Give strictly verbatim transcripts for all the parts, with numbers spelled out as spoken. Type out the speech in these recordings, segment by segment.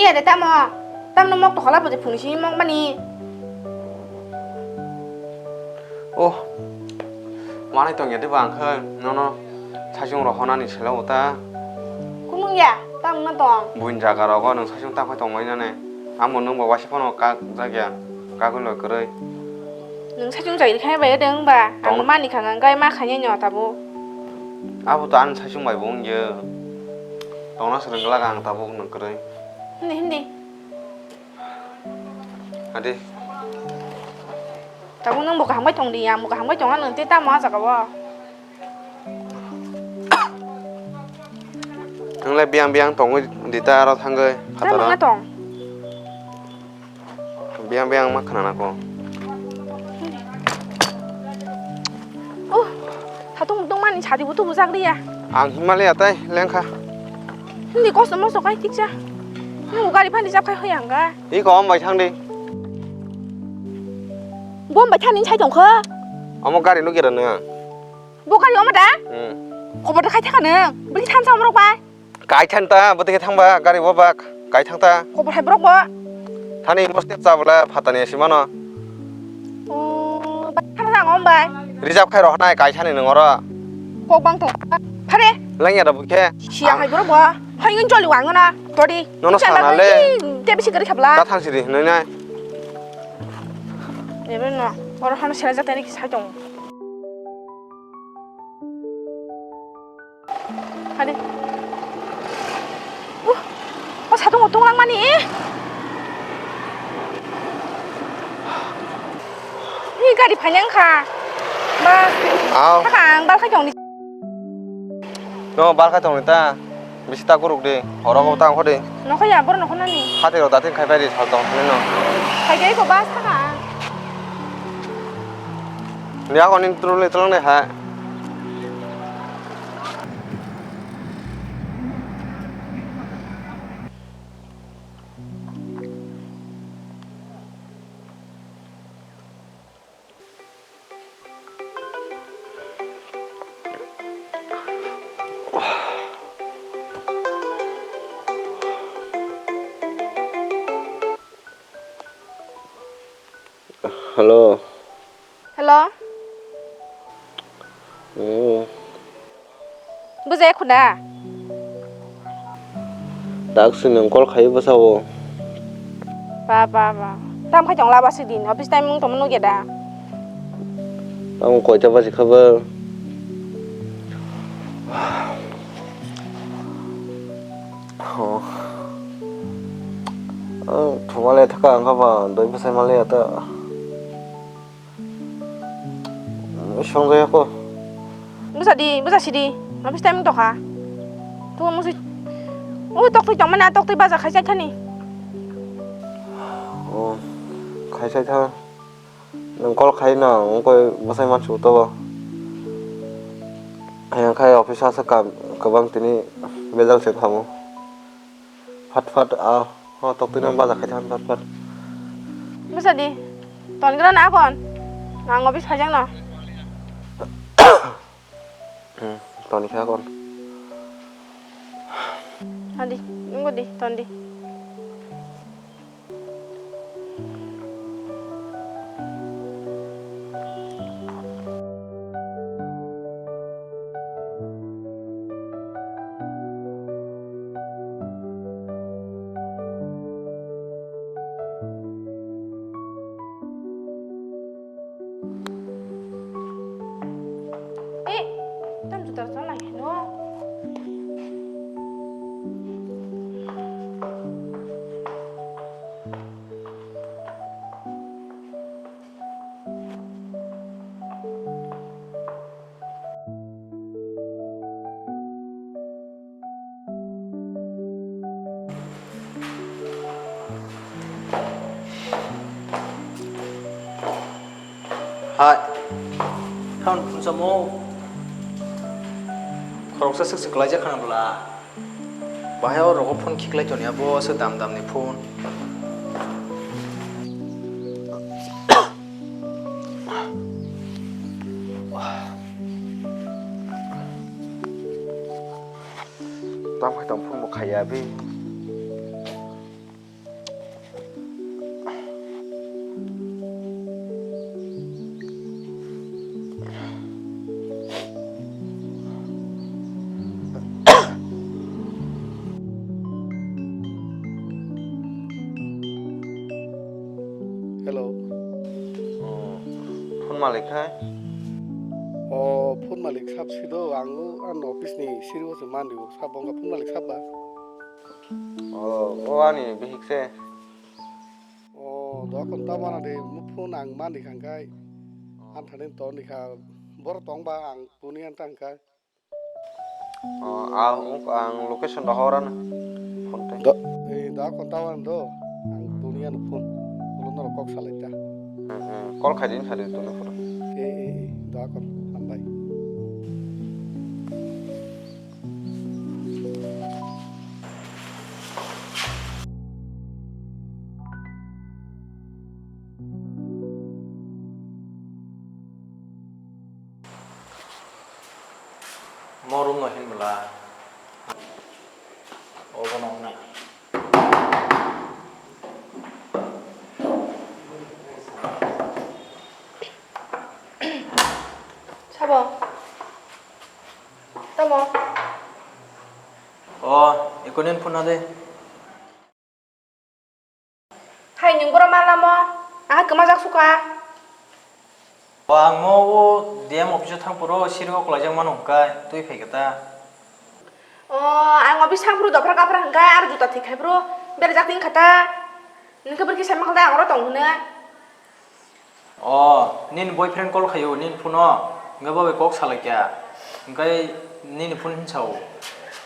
Ya de tamo. Tamno mok to hola puje phuni si mok mani. Oh. Manai tong ya de bang khe nono saichung rohonani sela uta. Kunung ya, tamo na tong. Buin jaga rogo nung saichung tang khoi tong mai nane. Amo nung bo waisa phano kak jak ya. Kagwi loi kwrwi. Nung saichung jai khe bai de wng ba. Ang mani khang ang gai ma khanya nyo tabo. Abo to ani saichung bai bo wng ya. Tongna swrwng glak ang tabuk nung kwrwi. Hindi, hindi. Adi. Tabuk nung bo kaham bai tong di, ang bo kaham bai tong nang tei tamo ah jaga o. Nung le biang biang tongwi di ta aro thangwi phataro. Tamo na tong. Biang biang ma khna nako. Oh, satung tungmani sadi butu bujak dia. Ang Himalaya tai lengkha. Hindi kosto mosto kai tiksa. Nung gari phani jab khai hoyang ga. Iko om bai thang di. Bom bai thani sai tongkha. Omo gari no gira nang. Bo gari omo da? Hmm. Khobor da khai thaka nang. Bini thansa omrok bai. Kai than ta, bwtwi khe thang ba, gari bo ba, kai thang ta. Khobor hai borok bo. Thani mo step cha bwla phatani si mano. Oh, ba thang thang om bai. Reserve khai roh nai, kai thani nung oro. Kok bang tong. Phare. Lang ya da bukhe. Siya hai borok bo. Hai ngun choli wang na. Todi. Nono sana le. Te bisi gari khabla. Ta thang siri, nai nai. Ebe no. Oro hano sera jatani sai tong. Hadi. Uh, o satung o tunglang mani. Ni gari phanyang kha. Ba. Aw. Thaka ang bal khai tong ni. No, bal khai tong ni ta. Bisi ta guruk de. Horo ko ta ang khode. Nokho ya, bor nokho nani. Hati ro datin khai pai di sal tong ni no. Khai dai ko bas thaka. Ni ako ni tulung ni tulung ni ha. Hello. Hello. Hmm. Bujai khuda. Daksini call khai bwsao. Ba, ba, ba. Tam khai tong laba si din. Office time wng tongma nugya da. Ang koita baji kha ba. Oh. Ang thumale thaka ang kha ba, doi bwsai male ata. Songja ko. Busa di, busa si di. Office time to kha. Tu musi. O tok twi tong mana, tok twi baja khai chai thani. Oh, khai chai tha. Nang call khai na, ang koi bwsai mansu to. Hayang khai office asa kam, kabang tini bejal se khamu. Phat phat, ah, oh, tok twi nang baja khai tha phat phat. Busa di. Ton gra na kon. Nang office phajang no. Hmm, toni kha kon. Adi, nunggu di, ton di. Eh, tam juta rok nai no. Hai. Thaun phunsa mo. Khoroksa swk swk laijak khana bwla. Bahai o rogo phone khiklai toni abo se dam dam ni phone. Tam khai tong phone bo khaiya bi. Hello. Oh, phone malik hai? Oh, phone malik sab sido, ang o, ang office ni siri o se mandi o, sab bongka phone malik sab ba? Oh, o ani bihik se. Oh, do kon ta bana de, mo phone ang mandi khangkai. An thani ton dikha, bor tong ba ang tuni an tang kai. Oh, ang, ang location rohor ano. Phone tei. Do, eh, da kon tawan do. Ang tuni ano phone. Ulo norok kok salai ta. Hmm, hmm. Call khai din sari tuni phone. Eh, eh, eh, da kon. Hambai. Mo room no hin bwla. Obo no wngnai. Sabo. Tamo. O, ikonin phone na de. Hai, nwng boro ma lamo? Aha kwmajak sukha. O, ang mo o D M office o thang phuru siri o kwlaijak mano hwnkhe twi phai khe ta. O, ang office thang phuru dophra kaphra hwnkhe aro juta thwi khai phuru berajak twi wngkha ta. Nwng khe bwrwi khe sai mankha ta ang oro tong hwnwi. O, nini boyfriend call khaio, nini phone o, hwnkhe bo bai kok salai kha. Hwnkhe nini phone hinsa o.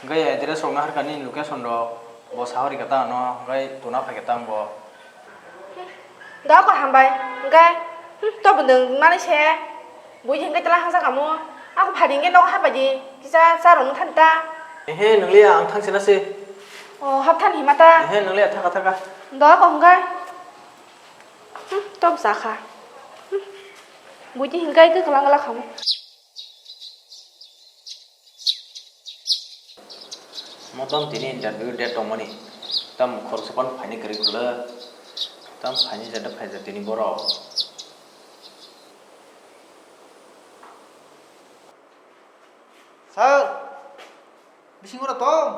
Hwnkhe address rok naharkha nini location rok, bo sahori kha ta ano, hwnkhe tuna phai kha ta ang bo. Da ko hambai, hwnkhe, hmm, to bo nwng mani se, bui hwnkhe tela hangsa kamo, ako phari hwnkhe nogo hapai di, kisa cha rwngno thani ta. Ehe, nwngliya ang thang sina se. O, hap thani hima ta. Ehe, nwngliya thaka thaka. Da ko hwnkhe. Hmm, tom sakha. Hmm. Buji hingkai ke kelang kelang kamu. Mo tom tini interview date tongmani. Tam khoroksa pan phaini kwrwi khwlw. Tam phaini jada phaijak tini borok. Sir, bisingo tong?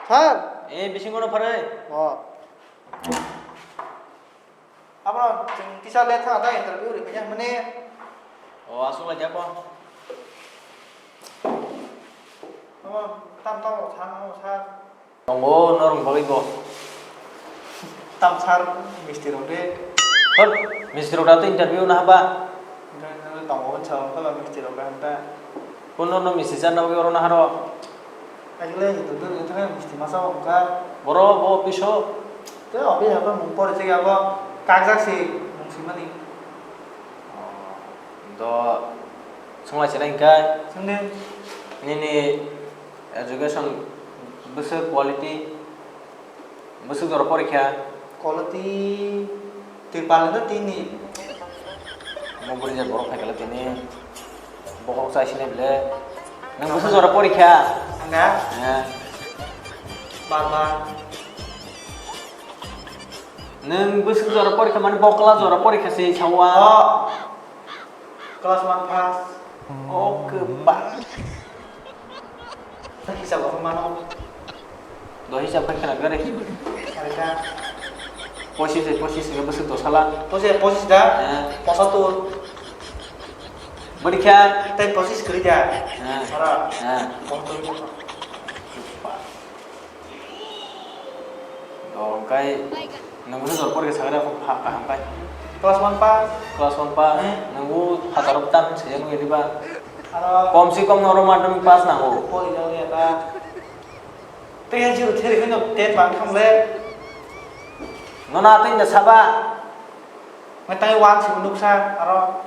Sir. Eh, bisingo no pharai. Oh. Abo chwng kisa le tha da interview ri manya mane. Oh, aswk lai jako. Abo tam tam tha abo sir. Tongo norok bagwi bo. Tam sir misti rok de. Hot, misti rok da to interview na haba. Tongo sa ongkha ba misti rok da hanta. Kuno no misti cha na oro na haro. Agle hitu dun thang misti masa ongkha. Boro bo office o. Te office abo mung pore se abo kagak si mung simani. Do songla chilai hingkai. Songde. Nini education bwswk quality, bwswk jora porikha? Quality twipal no tini. Mo bwrwi je borok phaikala tini bokhorok chai sinai bile. Nwng bwswk jora porikha? Anga? Eh. Bar bar. Nwng bwswk jora porikha mani bokla jora porikha se sawa. Oh. Class one pass. O kwbang. Hisab bo mano. Do hisab khai khna gari. Arika. Pochis hai pochis hingke bwswk dosala. Pochis, pochis da? Eh. Posatur. Bwrwi kha? Tei pochis kwrwi da? Eh. Ora. Eh. Posatur. Hwnkhe nwng bwswk jora porikha sakha kha kaham khai. Class one pass. Class one pass. Hmm. Nwng o phataro tam se nugwi diba. Aro kom se kom norok madhyamik pass nango. Porikha ya ta. Tei ya zero theri kheno ten bang thang le. Nono atwi da saba. Ngai tei one simi nuksa aro.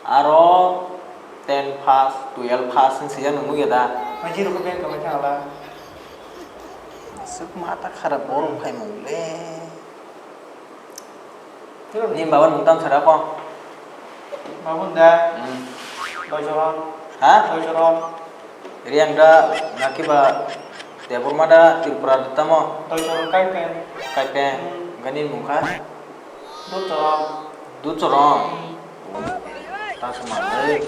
Aro ten pass, twelve pass wng sijak nung nukya da? Ngai zero khe beng kamai thang da. Aswk mata kharap borok phaimung le. Ni baba mung tam sara ko? Babun da. Hmm. Doi joron. Ha? Doi joron. Riang da, nakiba Debbarma da, Tripura da tamo? Doi joron kai pen. Kai pen. Hmm. Gani mung kha? Duchorong. Duchorong? Hmm. Ta sama le.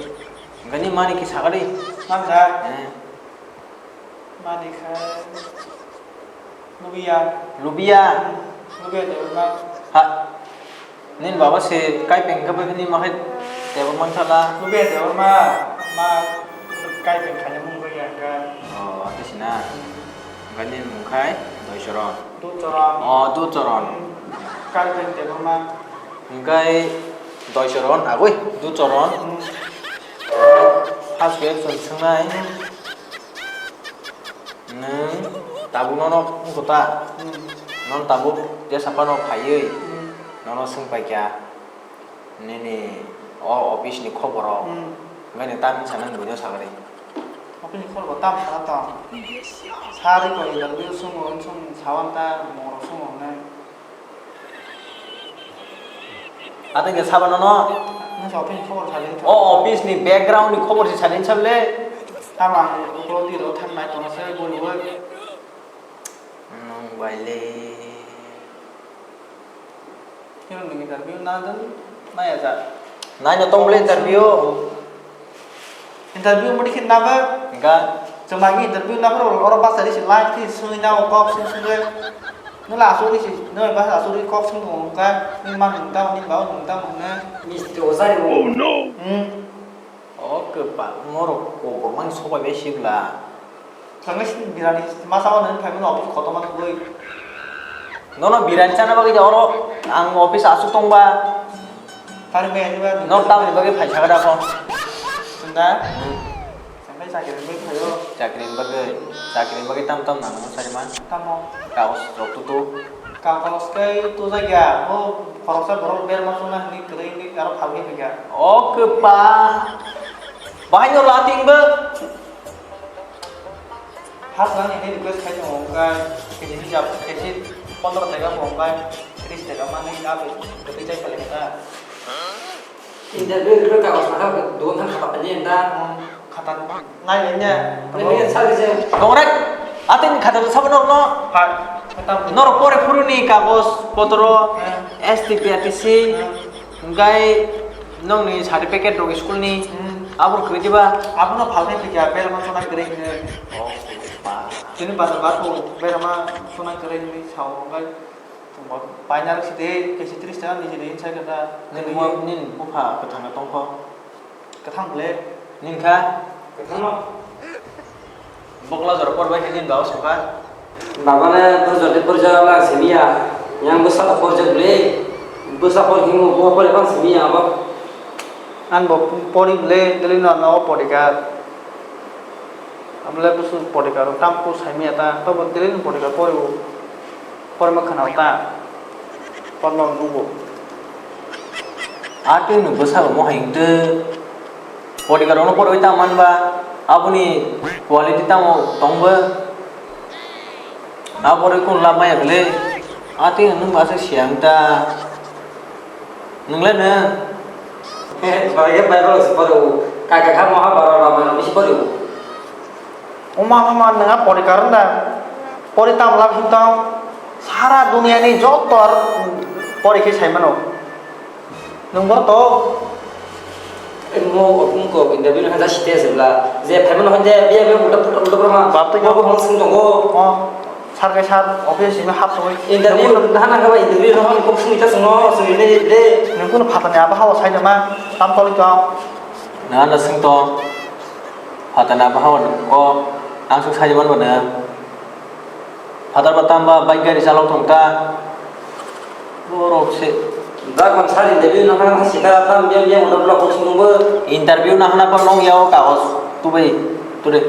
Gani mani ki sagadi? Mangga. Eh. Mani khai. Lubia. Lubia? Hmm. Nugui tebo ma. Ha. Nini baba se kaipeng khe bai nini ma hai tebo man khala. Nugui tebo ma. Ma kaipeng khaina mung bai ya ga. Oh, ate sina. Hingke nini mung khai Doichoron. Duchoron. Oh, Duchoron. Kaipeng tebo ma. Hingke Doichoron agoi Duchoron. Hmm. First reaction swngnai. Nwng tabuk nono wngkha ta? Hmm. Nono tabuk jesa phano phaiwi Hmm. nono swng paikha nini o office ni khobor rok. Hmm. Hwnkhai nwng tamni sana nwng buino sagari. Office ni khobor bo tam sana tong. Sari ko interview sungo, unsung sawan ta moro sungo hwnwi. Ate hingke sabo nono? Nang sa office ni khobor sa di. O office ni background ni khobor se sadi sable. Tamo ang ukulok di ro thang nai tongma se boni bo. Nwng bai le. Khe nwng interview na dan nai aja. Nai no tong bole interview. Interview mudi khe nabo. Hingka? Chwng lagi interview nabo oro bachari se live khe swnwi na o kok swng swng le. Nwng la asugwi se, nwng bai asugwi kok swng tongo hwnka, nwng ma nwng tamo, nwng ba nwng tamo hwnwi. Mistri ojari bo. Oh no! Hmm. O kwpal, norok kok bo mang sobai bai sibla. Thangwi sini birani masa o nini phaimani office kotorma nugwi. Nono birani chana bagwi de oro ang office asuk tongba. Tari bai ani ba. Nok tamni bagwi phai sagra kho. Sunda. Sangkai chakri ni bagwi phaio. Chakri ni bagwi, chakri ni bagwi tam tam nang sari man. Tamo. Kaos rok tu tu. Kaos kai tu jagya. O khoroksa borok berma suna hini kwrwi hini aro phalwi phaikha. O kwpa. Bahai no lating ba. Hap nang ini request khai tongo, hwnkhai kg hijab, kg pondro taka bo, hwnkhai tris taka manwi, abo kwtwi chai phalika ta. Interview rwgwi kagoj nahar, dogan thang khata paini da. Hmm, khata nai nai nya. Nai nai sal kisa. Dongrai, atini khata sabo norno. Ha, khata. Norok pore phuruni kagoj potro, Hmm. S T P R T C. Hmm. Hingkai nokni certificate rok school ni Hmm. abo kwrwi diba? Abono phalnai phikya berma sona kwrwi hwnwi. Oh, ba. Chini bazar bar bo berma sona kwrwi hwnwi sao hwnkhai tongma paina rok sidi kesi tris taka niji di insai kata. Nini buma, nini bupha kwthang tongkho. Kwthang ble. Nini kha? Kwthang no. Bokla jora porbai khe nini baba sokha. Baba le bwsa jora porjak lang simiya. Yang bwsa porjak le. Bwsa por hingo bo pore bang simiya abo. Ang bo pori le dili no no porikha. Amle bwsa porikha ro tamku saimiya ta. To bo dili no porikha pori bo. Porma khana ta. Porma nugo. Atwi no bwsa bo mohai hingtwi. Bodyguard rokno porwi tamo manba, aboni quality tamo tongba? Abo porwi kunu lab maya bwle? Atwi nwng bwswk siyang ta. Nwng le nwng? He, Bible se poro. Kaka kha Mahabharata Ramayana bisi poro. Oma mama nwng a pori karon da? Pori tamo lab him tong? Sara duniya ni joto pori khe sai mano. Nwng bo to? Mo, mo ko interview na hanja site se bla. Je phaimano hanja biya biya ulta ulta ulta brama. Bap to mo bo hong sung tongo. Oh, sar kai sar office simi hap soi. Interview na hana ka ba interview no hon kok sung ita sung no sung ne de. Nwng kuno phatani aba hawa sai ma tam toli to. Na na sung to. Phatani aba hawa ko ang sung sai man bana. Phatar ba tamba bike gari chalok thung ta. Borok se. Da kon sari interview na hana sika tam biya biya motor block ko sung bo. Interview na hana pa nong yao kagos tubai tude.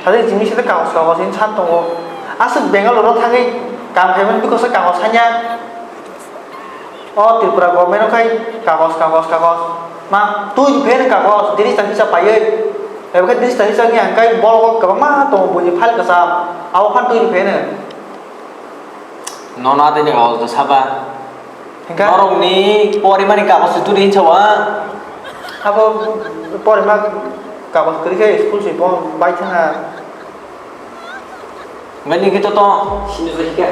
Sari jimi sile kagos kagos in san tongo. Asuk Bangalore thangwi kam khaiman bikos kagos hanya. O Tripura government o khai kagos, kagos, kagos. Ma, twi rw pheno kagos, dirista hisa paiwi. Ebo khe dirista hisa ni ang kai bolgo kwbangma tongo, buini file kwcham. Abo phan twi rw pheno. Nono atini kagos do saba. Hingka? Norokni porimani kagos se twi hinsa wa. Abo porima kagos kwrwi khe school se bo bai thangna. Hingka ni khe to to. Sini khe.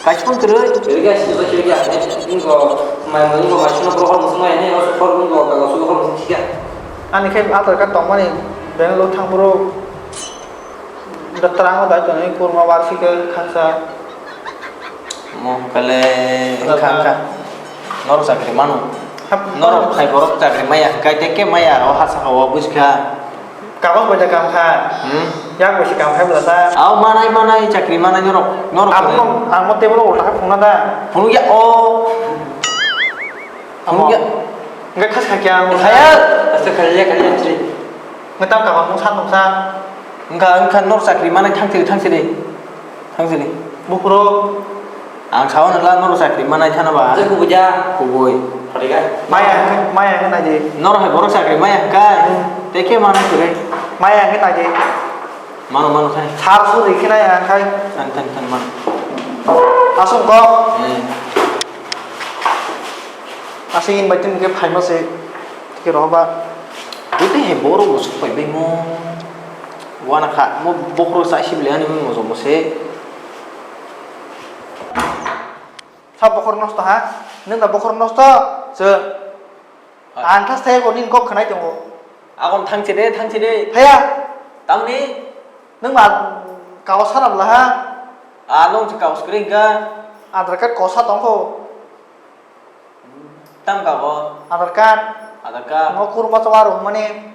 Kaisa phone kwrwi. Kwrwi khe sini khe kwrwi khe. Ingo mai mo ingo mai sino pro hor musung mai ne o pro ingo ka su hor musung khe. Ani khe Aadhaar card tongmani Bangalore thang bro. Twrango dai tonwi kurma warsi khe khaksa. Mo kale Wngkha, wngkha. Norok chakri mano. Hap. Norok khai borok chakri maya, hwnkhe tei khe maya, o ha saka o buji kha. Kagoj bai da kam kha. Hmm. Yak bai se kam khai bwla sa. Au manai, manai, chakri manai norok. Norok Ang khe. Mo, ang mo table o ulta khe phunukna da. Phunukya o. Amo. Phunukya. Hwnkhe khas kha kya ang. Khaya. Asta khaya, khaya, chiri. Ngetam kama mung san mung sa. Wngkha, wngkha norok chakri manai thang chili, thang chili. Thang chili. Buphuru. Ang sao nang la norok chakri manai thana ba. Tei kubui ja. Kubui. Phariga. Maya, maya hwnwi nai di. Norok hai borok chakri maya hwnkha. Hmm. Tei khe manai kwrwi. Maya hwnwi nai di. Mano, mano thani. Sar su ri khe nai ang khai. Thani, thani, thani mano. Aswk kok. Hmm. Aswk in bai tini khe phaima se. Tike rohoba. Bwtwi hai borok bo sok pai bai mo. Wana kha, mo bokhorok sa isi bwlai ani mo jomo se. Sa bokhorok nosto ha? Nwng da bokhorok nosto? Se. Ha. Ang thas thai ko nini kok khwnai tongo. Agon thangchi de, thangchi de. Haya. Tamni? Nwng ma kago sana bwla ha? A, nwng se kago skring ka. Aadhaar card kosa tongkho. Tam kago? Aadhaar card. Aadhaar card. Ngo kurma chawa rw mani.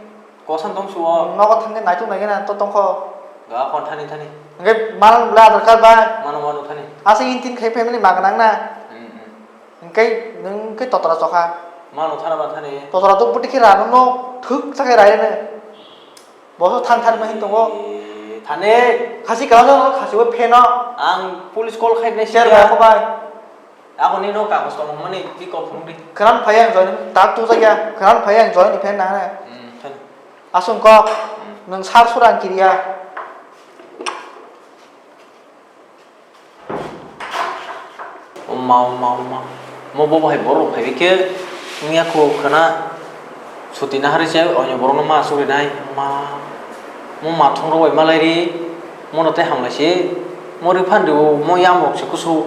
Kosan tong suo. Nogo thangkhe naituk naikhe na to tongkho. Ga kon thani thani. Hwnkhe manang bwle Aadhaar card bai. Mano mano thani. Aswk intin khai family magnang na. Hmm, hmm. Hwnkhe nwng khe totra chokha. Mano thana ba thani. Totra to buti khe rano no thwk chakhai raino. Boso thang thani ma hin tongo. Eh, thani. Khasi kala no khasi bo pheno. Ang police call khai nai Share siya. Ba ko bai. Ako ni no kagos tong mani bikok phunuk di. Khwnam phai ang join tak tu jagya. Khwnam phai ang join ni phen na na. Hmm, thani. Aswng kok. Hmm. Nwng sar surang kiriya. O ma, o ma, o ma. Mo bo hai borok phai khe wngya kho khwna. Suti nahari se oinw borokno ma surinai. Ma. Mo ma thongrok bai malai ri. Mono tei hamlai se. Mo ri phan rio, mo yam rok se kusu.